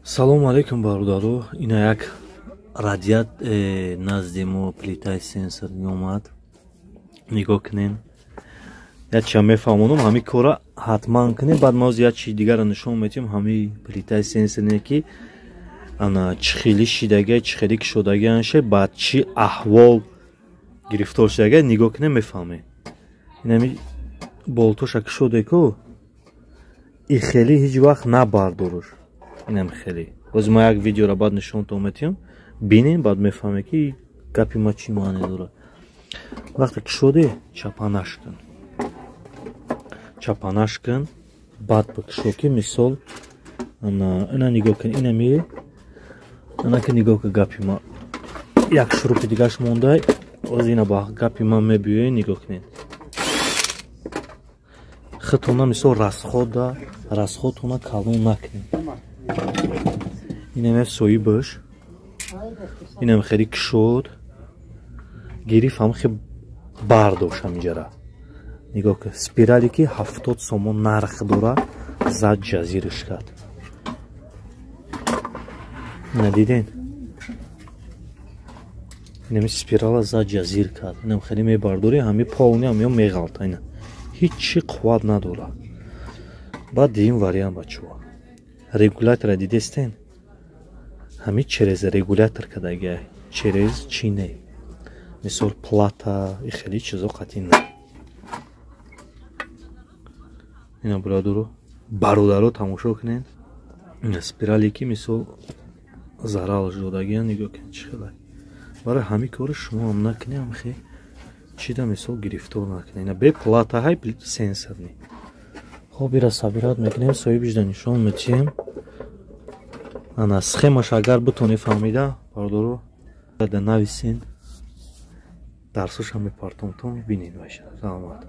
Салому алейкум, бародаро. Ина як радиат назди мо плитаи сенсор омад. Нигоҳ кунен, як чиа мефаҳмонам, ҳамин кора ҳатман кунем. Баъд мо як чи дигарро нишон метиҳем. Ҳамин плитаи сенсорне ки ана чӣ хелӣ шидага, чӣ хелӣ кушодагианше, ба чӣ аҳвол гирифтор шидага, нигоҳ кунем, мефаҳмем. Инами болтоша кушоде ку, и хелӣ ҳеҷ вақт набардоруш. Инам хеле боз ма як видеоро баъд нишонтон метиҳам, бинем, баъд мефаҳме, ки гапи ма чӣ маъне дорад. Вақте кушоде, чапанаш кун, чапанаш кун, баъд бикушо, ки мисол ина нигоҳ кун, инами анаки нигоҳ кун, гапи ма як шурупи дигаш мондай. Оз ина ба гапи ман мебиёе, нигоҳ кунед худтона. Мисол, расходтона калон накунед. Инам соҳибаш инам хеле кушод гирифт, ҳам хе бардошт. Ҳаминҷара нигоҳ кун, спирале ки 70 сомон нарх дора, зад, ҷазирш кард. Ина диден, инами спирала зад, ҷазир кард. Инам хеле мебардорӣ, ҳами полни ҳамиё меғалта. Ина ҳичи қувват надорад. Баъд дуюм вариант, бачаҳо, регулятора дидестен, ҳами через регулятор кардагиай, через чӣ не, мисол, плата и хеле чизо қатъи не. Ина бародаро, тамошо кунед, ина спирале ки мисол зарал додагиан, нигоҳ кунед чӣ хелай. Барои ҳамин кори шумо ҳам накунед, ҳамхе чида мисол гирифтор накунед. Ина бе платаҳай сенсорный. Хоб, ира собирать мекунем, соҳибишда нишон метиҳем. Ана схемаш агар битонӣ фаҳмида, бародаро, да нависен, дарсошам мепартомтон, бинед. Ваша раҳмат.